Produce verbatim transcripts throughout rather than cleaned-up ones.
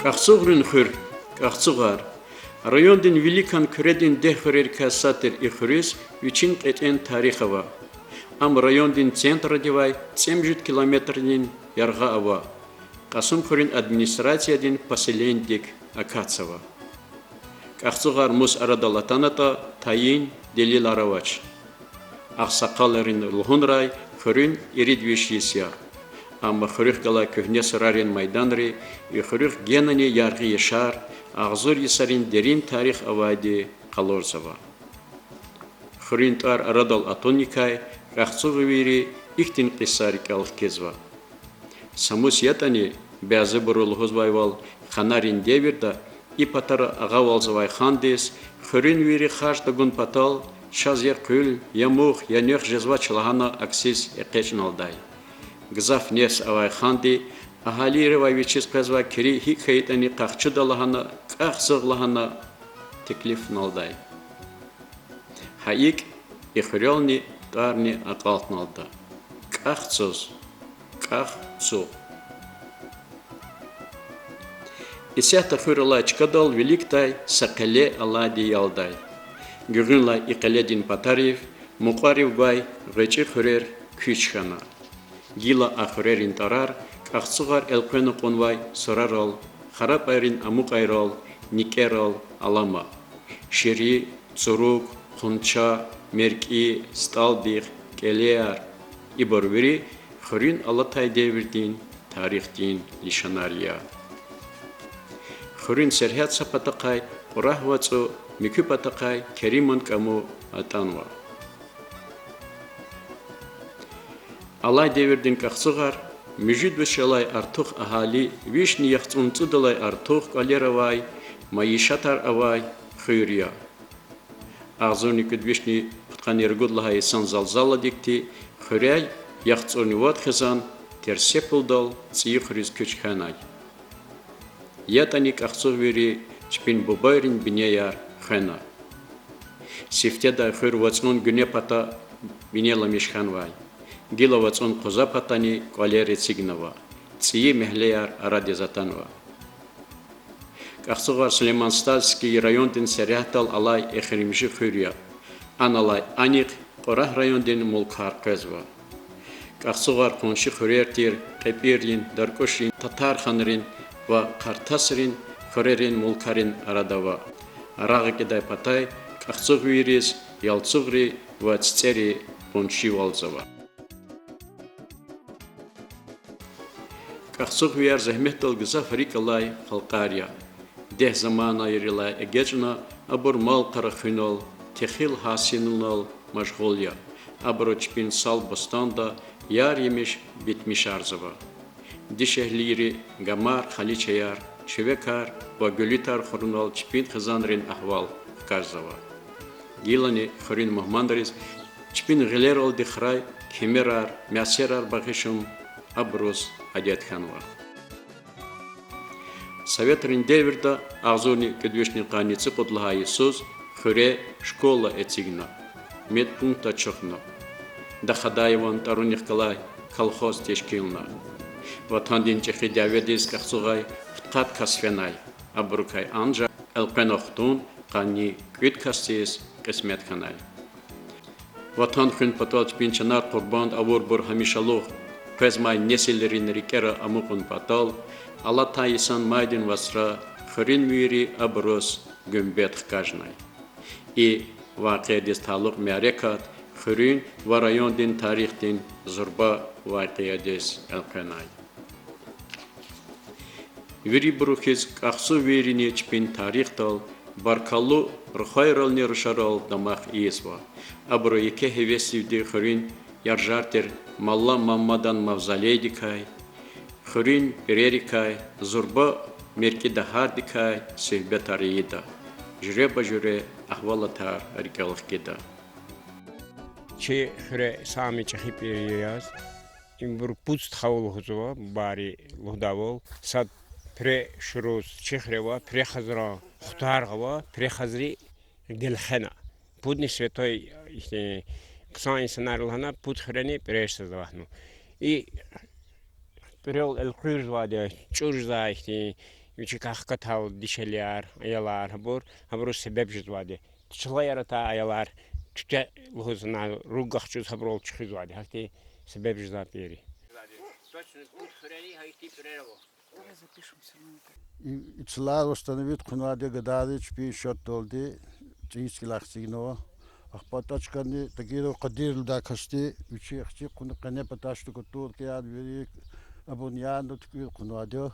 КӀахцугърин хуьр, КӀахцугъар. Райондин виликан Куьредин дегь хуьрерикай сад тир и хуьруьз вичин кьетӀен тарих ава. Ам райондин центрдивай цӀемуьжуьд километрдин яргъа ава. Кьасумхуьруьн администрациядин поселенидик акатзава. КӀахцугъар мус арадал атанатӀа, тайин делилар авач. Агъсакъалрин лугьунрай, хуьруьн ирид виш йис я. Амма хуьруьхъ галай куьгьне сурарин майданри и хуьруьхъ генани яргъи яшар, агъзур йисарин дерин тарих авайди къалурзава. Хуьруьн тӀвар арадал атунникай кӀахцугъвийри ихьтин кьиса рикӀел хкизва. Са мус ятӀани, бязибуру лугьузвайвал, ханарин девирда и патара агъавалзавай хандиз хуьруьнвийри харж тагун патал чаз я къуьл, я мух, я нуьхъ жезвач лагьана аксиз экъечӀналдай. Гзаф нефс авай ханди агьалийривай вичиз къвезвай кири гьикӀ хьайитӀани къахчуда лагьана, КӀахцугъ лагьана теклифналдай. Гьа икӀ, и хуьрелни тӀварни акьалтналда. КӀахцугъ, КӀахцугъ. Исятда хуьр алай чкадал виликдай са къеле алайди ялдай. Гуьгъуьнлай и къеледин патарив мукьварив гвай гъвечӀи хуьрер куьч хьана. Гила а хуьрерин тӀварар КӀахцугъар элкъвена кьунвай сурарал, харапӀайрин амукьайрал, никӀерал алама. Шири, ЦӀурук, Къунча, МеркӀи, СтӀалдихъ, КӀелеяр— ибур вири хуьруьн алатай девирдин тарихдин лишанар я. Хуьруьн сергьят са патахъай Кьурагь вацӀу, муькуь патахъай Кериман кӀаму атӀанва. Алай девирдин КӀахцугъар муьжуьд вишелай артух агьали, вишни яхцӀурни цӀудалай артух кӀвалер авай, майишатар авай хуьр я. Агъзурни кӀуьд вишни пудкъанни ругуд лагьай йисан залзаладикди хуьряй яхцӀурни вад хизан терсепулдал ЦӀийи хуьруьз куьч хьанай. ЯтӀани кӀахцугъвийри чпин бубайрин бинеяр хвена. Сифтедай хуьр вацӀун гуьне пата бине ламиш хьанвай. Гила вацӀун къуза патани кӀвалер эцигнава, цӀийи мягьлеяр арадиз атанва. КӀахцугъар Сулейман-Стальский райондин сергьятдал алай эхиримжи хуьр я. Аналай анихъ Кьурагь райондин мулкар къвезва. КӀахцугъар къунши хуьрер тир КьепӀиррин, Даркушин, Татарханрин ва Къартасрин хуьрерин мулкарин арада ава. Рагъ акӀидай патай кӀахцугъвийриз ялцугъри ва цицӀери къуншивалзава. КӀахцугъвияр зегьметдал гзаф рикӀ алай халкьар я. Дегь заманайрилай эгечӀна абур мал-къара хуьнал, техил гьасилунал машгъул я. Абуру чпин сал-бустанда яр-емиш битмишарзава. Дишегьлийри гамар, халичаяр, чуьвекар ва гуьлуьтар хурунал чпин хизанрин агьвал хкажзава. Гилани хуьруьн мугьманриз чпин гъилералди храй кимерар, мясерар багъишун абуруз адет хьанва. Советрин девирда, агъзурни кӀуьд вишни къанни цӀикьуд лагьай йисуз, хуьре школа эцигна, медпункт ачухна. Дахадаеван тӀварунихъ галай колхоз тешкилна. Ватандин ЧӀехи дяведиз кӀахцугъай пудкъад кас фенай, абурукай анжах элкъвена хтун къанни кӀуьд касдиз кьисмет хьанай. Ватан хуьн патал чпин чанар къурбанд авурбур гьамишалугъ къвезмай несилрин рикӀера амукьун патал, алатай йисан майдин вацра хуьруьнвийри абуруз гуьмбет хкажнай. И вакъиадиз талукь мярекат хуьруьн ва райондин тарихдин зурба вакъиадиз элкъвенай. Вирибуру хьиз кӀахцугъвийрини чпин тарихдал баркаллу рухвайрални рушарал дамах ийизва. Абуру еке гьевесдивди хуьруьн яржар тир Малла Мамадан мавзолейдикай, хуьруьн пӀирерикай, зурба меркӀи дагьардикай суьгьбетар ийида, жуьреба-жуьре агьвалатар рикӀел хкида. Чи хуьре сами чӀехи пӀир яз, ибур Пуд стха лугьузва, бубайри лугьудайвал, сад Пире шуруз чи хуьре ава, Пире хазран хутаргъ ава, Пире хазри гелхена. Пудни святой, ихьтин хъсан инсанар лагьана, Пуд хуьрени пӀирер саз авахьна. И пӀирел элкъуьрзавайди я, чӀурзавай ихьтин Вичикай хкатал дишегьлияр, аялар, гьабур, гьабуруз себеб жезвайди. Чилаяр атай аялар, тӀуьтӀуь лугьуз, на руг ахчуз гьабурал чуьхуьзвайди. Гьахьтин себеб жезвай пӀир я. И, и цлар восстановить хъувунвайди гадайри чпин счётдалди цӀийи цӀикӀелай эцигнава. Ахпа тачкани Тагиров Къадир лугьудай касди вичи ахци хъувуна, къене патай штукатуркаяр, вири абур яна туькӀуьр хъувунвайди я.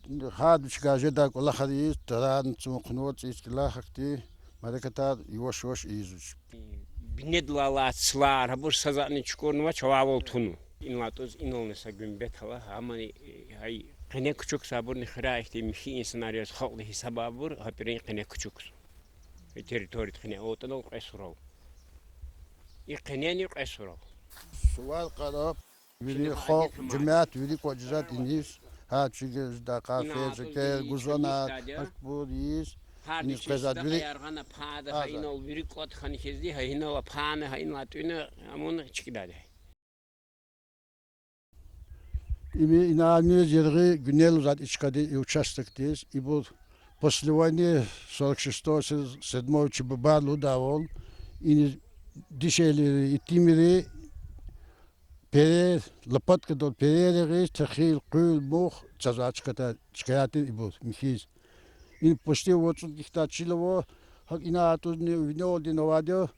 Гьар вичикай жедай кӀвалахар ийиз, тарарни цун хъувунва цӀийи цӀикӀелай, гьахьтин мярекатар яваш-яваш ийизвач. Бинедилай алай цлар, гьабур са затӀни чукӀурнавач, авайвал тунва. Инлай тӀуз инални са гуьмбет ала, гьамани, гьай, къене кучукзавайбурни хуьряй ихьтин михьи инсанар яз халкьди гьисабайбур, гьа пӀирин къене кучукзава. И территорияда къене аватӀанал кьве сурал. И къенени кьве сурал. Сувар къараб, вири халкь, жемят, вири кӀватӀ жезвайди иниз, гьа чиги жедай къафе, жекер, гузанар, гьахьтинбур ийиз, иниз къвезвайди вири. Яргъана пада, гьа инал вири кӀватӀ хьана хьизди, гьа инал пана, гьа инал тӀуьна, амун чкӀидайди. Им инарниз яргъи гуьнел лугьузвайди и чкадин, и участокдиз. Ибур после войны сорок шестой, седьмой чи бубайри лугьудайвал, иниз дишегьлийри, итимри, перер, лопаткадал перер ягъиз, техил, къуьл, мух цазвай чкада, чкаяр тир ибур михьиз. Им почти вад цӀуд гектар чил ава, гьакӀ ина тӀузни винелди авайди я,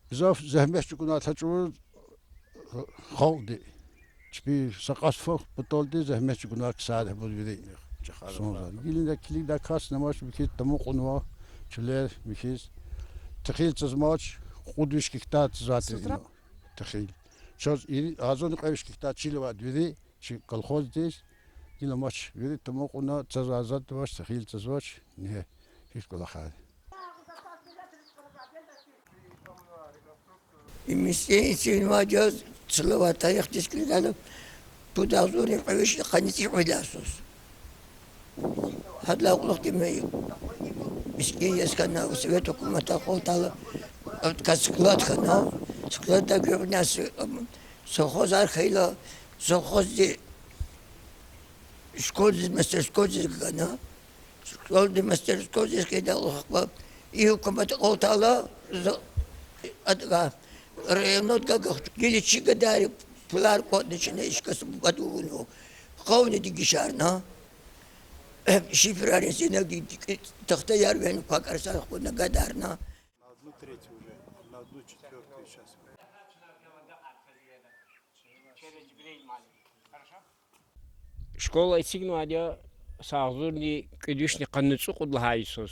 гзаф зегьмет чӀугуна лъачӀур халкьди. Чпи са кьас фак паталди зегьмет чӀугуна ксар гьабур вири. Гилинда килигда кас намаш михьиз тамукьунва, чуьллер михьиз. Техил цазмач, кьуд виш гектар цазвай тир ина. Техил. Чаз ири, агъзурни кьве виш гектар чил авайди вири, чи колхоздиз, гила амач, вири тамукьуна, цазвай затӀ авач, техил цазвач, ингье, гьич кӀвалахар. И мискӀин эцигнавайди яз, цлавай тарихдиз килигайла, пуд агъзурни кьве вишни къанни цӀикьвед лагьай йисуз. Гьадалай кьулухъди мискӀин яз хьана, совет гьукуматди акъалтайла, склад хьана, складдай гуьгъуьниз совхозар хьайила, совхозди школдиз, мастерскойдиз гана. Школдиз, мастерскойдиз хьайидалай кьулухъ ахпа и гьукумат акъалтайла, за-, адгъа, районнодкай гахчу. Гила чи гадайри пулар кӀватӀна, чна и чка са бубад авунва. Къавни дегишарна. Шиферар эцигна, тахтаяр вегьена, квакӀарсар хкудна, гадарна. На одну треть уже, на одну четвёртую сейчас. Школа эцигнавайди я са агъзурни кӀуьд вишни къанни цӀукьуд лагьай йисуз.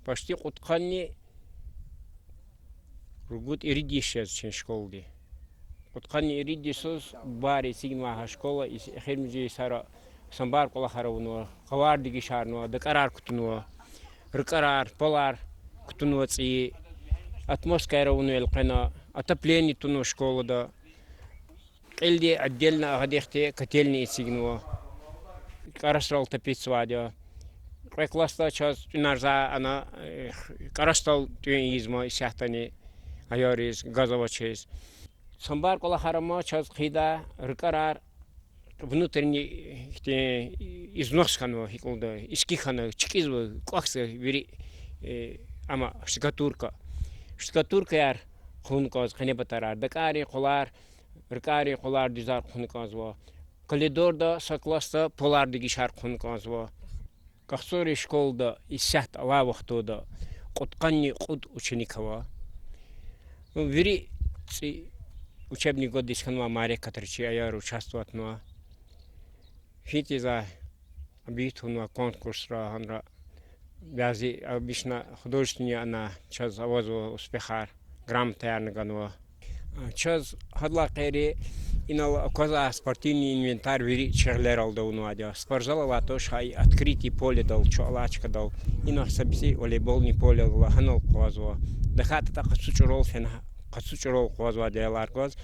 Почти кьудкъанни ругуд-ирид йис жез чи школади. Кьудкъанни ирид йисуз бубайри эцигнавай гьа школа, эхиримжи йисара самбар кӀвалахар авунва, къавар дегишарнава, дакӀарар кутунва, ракӀарар, полар кутунва цӀийи, отмосткаяр авунва элкъвена, отопление тунва школада. Кьилди отдельно агъадихъди котельный эцигнава. КӀарасрал топицвайди я. Кьве классда чаз тӀуьнарза ана, кӀарасдал тӀуьн ийизма исятдани, аярриз, газ авачиз. Самбар кӀвалахар ама чаз хъийида, ракӀарар внутренний ихьтин износ хьанва, гьикӀ лугьуда, иски хьана, чкӀизва, кӀвахьзава вири, ама штукатурка. Штукатуркаяр хъувун кӀанзава, къене патарар, дакӀаррин къвалар, ракӀаррин къвалар, дуьзар хъувун кӀанзава. Коридорда са классда полар дегишар хъувун кӀанзава. Кахцугърин школада исятда авай вахтунда кьудкъанни кьуд ученик ава. Ну, вири цӀи учебный годдиз хьанвай мярекатрай чи аяр участвоватьнава. Фитиза объявить авунва конкурсра, гьанра бязи обычно художественный ана чаз авазва успехар, грамотаярни ганва. Чаз гьадалай къери инал аквазвай спортивный инвентарь вири чи гъилералди авунвайди я. Спортзал авай туш, гьа и открытый поледал, чу алай чкадал, инал са бицӀи волейбольный поле ава, гьанал къугъвазва. ТахьайтӀа къацу чӀурал фена, къацу чӀурал къугъвазвайди аялар кваз.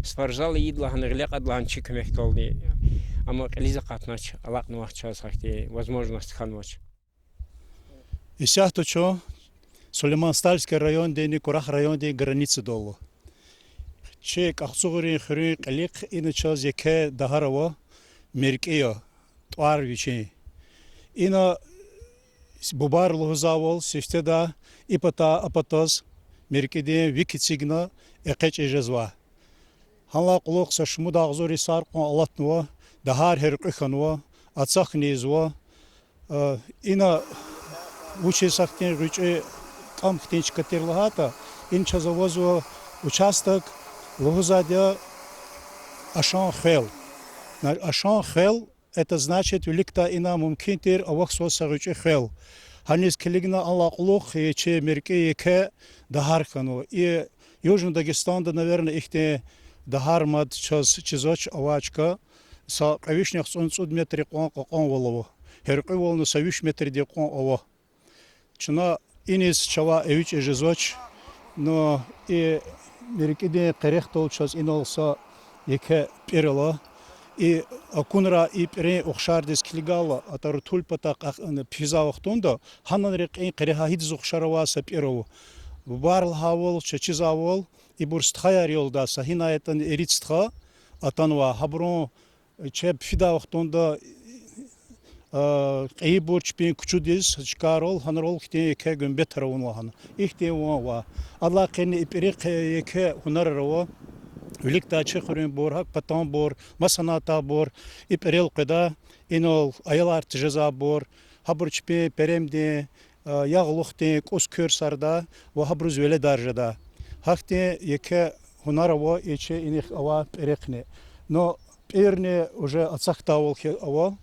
Спортзал ийидалай гьана, гъиле кьадалай гьана чи куьмекдални, амма кьилиз акъатнач, алакьнавач чаз, гьахьтин возможность хьанвач. Исятда чун Сулейман-Стальский райондинни Курагь райондин границадал ала. Чи Кахцугърин хуьруьн кьилихъ ина чаз еке дагъар ава, МеркӀи я, тӀвар вичин. Ина бубайри лугьузвайвал, сифтеда и патай а патаз меркӀидин вик эцигна экъечӀиз жезвай. Гьанлай кьулухъ са шумуд агъзур йисар кьван алатнава, дагьар гьяркьуь хьанва, ацахьни ийизва. Ина вучиз ахьтин гъвечӀи кӀам хьтин чка тир лагьайтӀа, ина чаз авазва участок, лугьузвайди я Ашан хвел. Ашан хвел, это значит, виликдай ина мумкин тир авахьзавай са гъвечӀи хвел. Гьаниз килигна, анлай кьулухъ и чи меркӀи еке дагьар хьанва. И Южный Дагестанда, наверное, ихьтин дагьар мад чаз чизвач, авай чка. Са кьве вишни яхцӀурни цӀуд метр кьван кьакьанвал ава. Гьяркьуьвални са виш метрдин кьван ава. Чна иниз чавай эвичӀиз жезвач, но и меркӀидин къерехдал чаз инал са еке пӀир ала. И акунрай и пӀирин ухшардиз килигайла, атӀа рутул пата кьа-, пифизвай вахтунда, гьанан рекьин къерехда гьидаз ухшар авай са пӀир ава. Бубайри лагьайвал, чаз чизвайвал, ибур стхаяр я лугьудай, са гьинай ятӀани ирид стха атанвай, гьабурун чеб фидай вахтунда, кьейибур чпин кучудиз чкайрал, гьанрал хьтин еке гуьмбетар авун лагьана. Ихьтин ван ава. Адалай къенни и пӀирихъ еке гьунарар ава. Виликдай чи хуьруьнбур, гьакӀ патанбур, масанатайбур и пӀирел къведа, инал аялар тежезвайбур, гьабур чпин перемдин, ягълухдин кӀус-куьр сарда ва гьабуруз веледар жеда. Гьахьтин еке гьунар ава и чи инихъ авай пӀирехъни. Но пӀирни уже ацахьдайвал хьи ава,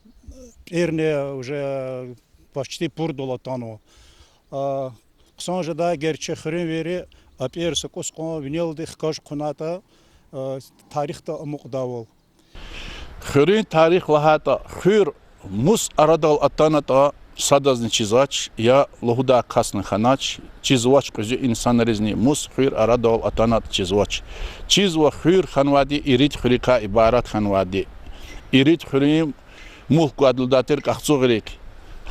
пӀирни уже почти пурдал атанва. Хъсан жеда, эгер чи хуьруьнвийри а пӀир са кӀус кьван винелди хкаж хъунайтӀа, тарихда амукьдайвал. Хуьруьн тарих лагьайтӀа, хуьр мус арадал атанатӀа садазни чизвач, я лугьудай касни хьанач, чизвач кьуьзуь инсанризни, мус хуьр арадал атанатӀа чизвач. Чизва хуьр хьанвайди ирид хуьруькай ибарат хьанвайди. Ирид хуьруьн мулк гвайди лугьудай тир КӀахцугърик.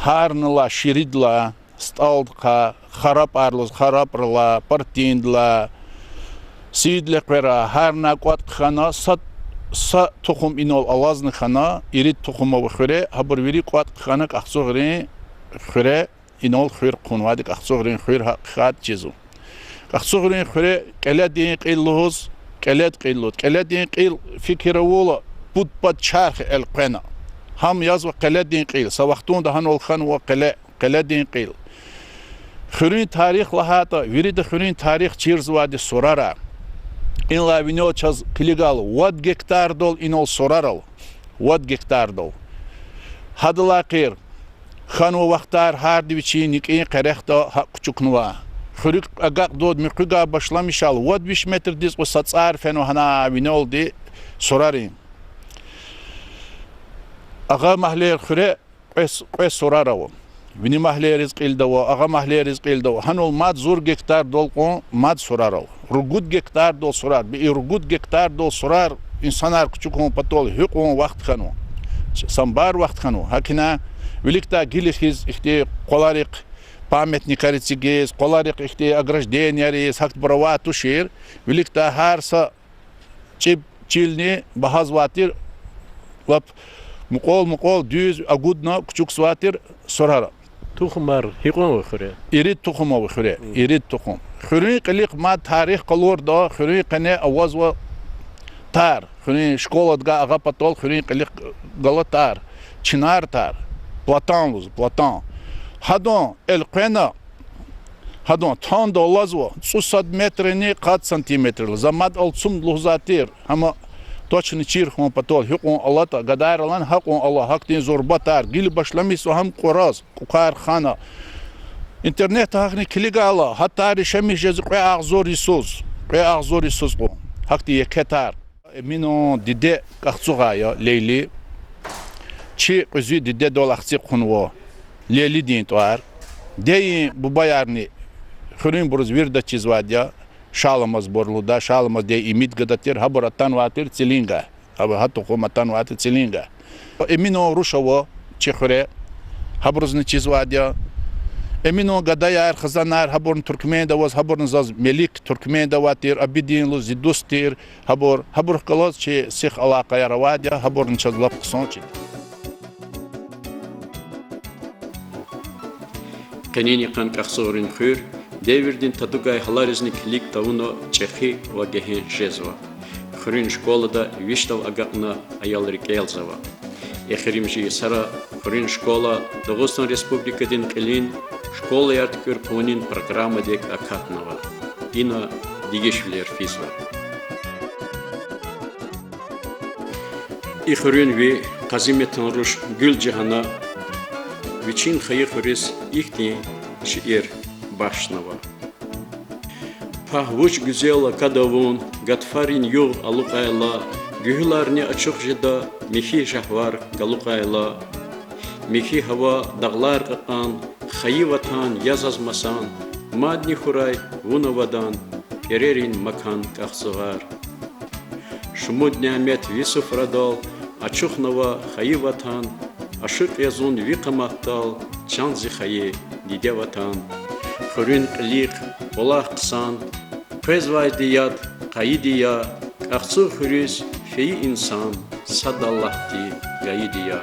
Гьарнала, ширидала, СтӀалдихъай, харапӀар лугьуз, харапӀрилай, партиндилай, Сидлекьверай, гьарнай кӀватӀ хъхьана, са, са тухум инал алазни хьана, ирид тухум ава хуьре, гьабур вири кӀватӀ хъхьана КӀахцугърин хуьре, инал хуьр хъхьунвайди, КӀахцугърин хуьр гьакӀ хьайди чизва. КӀахцугърин хуьре кьеледин кьил лугьуз, кьелед кьил лугьуз, кьеледин кьил фикир авурла, пуд-пад чарх элкъвена. Гьам язва кьеледин кьил, са вахтунда гьанал хьанва кьеле, кьеледин кьил. Хуьруьн тарих лагьайтӀа, вирида хуьруьн тарих чирзавайди сурара. Инлай винел чаз килигайла, вад гектардал инал сурарал. Вад гектардал. Гьадалай къир хьанва вахтар, гьарда вичин никӀин къерехда гьакӀ кучукнава. Хуьруьк агакьдалди муькуьгай башламишайла, вад виш метрдиз кьван са цӀар фенва гьана винелди сурарин. Агъа Магьлер хуьре кьве, кьве сурар ава. Вини Магьлериз кьилди ава, Агъа Магьлериз кьилди ава. Гьанал мад зур гектардал кьван мад сурарал. Ругуд гектардал сурар, би и ругуд гектардал сурар инсанар кучукун патал гьикьван вахт хьанва. Самбар вахт хьанва. ГьакӀ ина виликдай гила хьиз ихьтин къваларихъ памятникар эцигиз, къваларихъ ихьтин огражденияр ийиз, гьахьтинбур авай тушир, виликдай гьар са чӀиб чилни багьазвай тир, лап мукьвал-мукьвал дуьз агудна кучукзавай тир сурара. Тухумар гьикьван ава хуьре? Ирид тухум ава хуьре, ирид тухум. Хуьруьн кьилихъ мад тарих къалурда, хуьруьн къене авазва тар. Хуьруьн школадикай агъа патал хуьруьн кьилихъ гала тар. Чинар тар. Платан лугьуз, платан. Гьадан элкъвена, гьадан танда алазва цӀусад метрни къад сантиметрла. За мад алцумда лугьузвай тир, амма точно чир хьун патал, гьикьван алатӀа, гадайрилай гьакьван ала, гьахьтин зурба тар, гила башламишзава гьам кьураз, кӀукар хана. Интернетда гьахьна килигайла, гьа тар яшамиш жезва кьве агъзур йисуз, кьве агъзур йисуз кьван. Гьахьтин еке тар. Эминан диде КӀахцугъай я, Лейли. Чи кьуьзуь дидедал ахци хъхьунва Лейлидин тӀвар. Дейин бубаярни хуьруьнбуруз вирида чизвайди я, Шаламазбур лугьуда, Шаламаз дей имид гада тир, гьабур атанвай тир Цилингай. Гьабур, гьа тухум атанвай тир Цилингай. Эминан руш ава чи хуьре, гьабурузни чизвайди я. Эминан гадаяр, хизанар, гьабурни туркменда аваз, гьабурни заз Мелик туркменда авай тир, Абидин лугьуз зи дуст тир, гьабур, гьабурухъ галаз чи сих алакъаяр авайди я, гьабурни чаз лап хъсан чида. Къенин йикъан КӀахцугърин хуьр девирдин татугай гьаларизни килиг тавуна чӀехи ва гегьенш жезва. Хуьруьн школада вишдав агакьна аял рикӀелзава. Эхиримжи йисара хуьруьн школа Дагъустан Республикадин кьилин школаяр туькӀуьр хъувунин программадик акатнава. Ина дегишвилер физва. И хуьруьнви Къазиметан руш Гуьлжагьана вичин хайи хуьруьз ихьтин шиир бахшнава. Пагь вуч гуьзел акада вун, гатфарин югъ алукьайла, гуьгьуьларни ачух жеда михьи жагьвар галукьайла. Михьи гьава, дагълар кьакьан, хайи ватан я заз масан, мадни хьурай вун авадан, пӀирерин макан КӀахцугъар. Шумуд нямет ви суфрадал, ачухнава хайи ватан, ашукь я зун ви къаматдал, чан зи хайи диде ватан. Хуьруьн кьилихъ кӀвалах хъсан, къвезвайди яд, къайиди я, КӀахцугъ хуьруьз фейи инсан, сад Аллагьди гайиди я.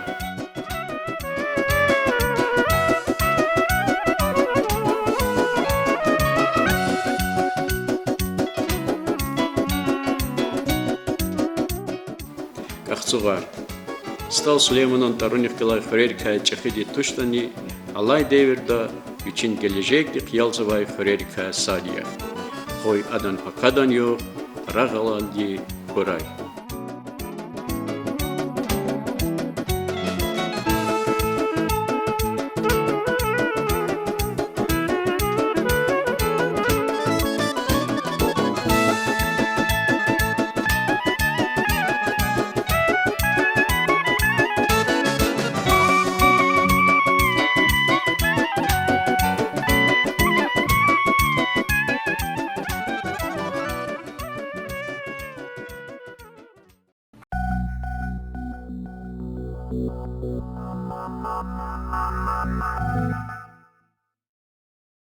КӀахцугъар. СтӀал Сулейманан тӀварунихъ галай хуьрерикай чӀехиди туштӀани, алай девирда вичин гележегдихъ ялзавай хуьрерикай сад я. Къуй адан пакадан югъ рагъ алайди хьурай.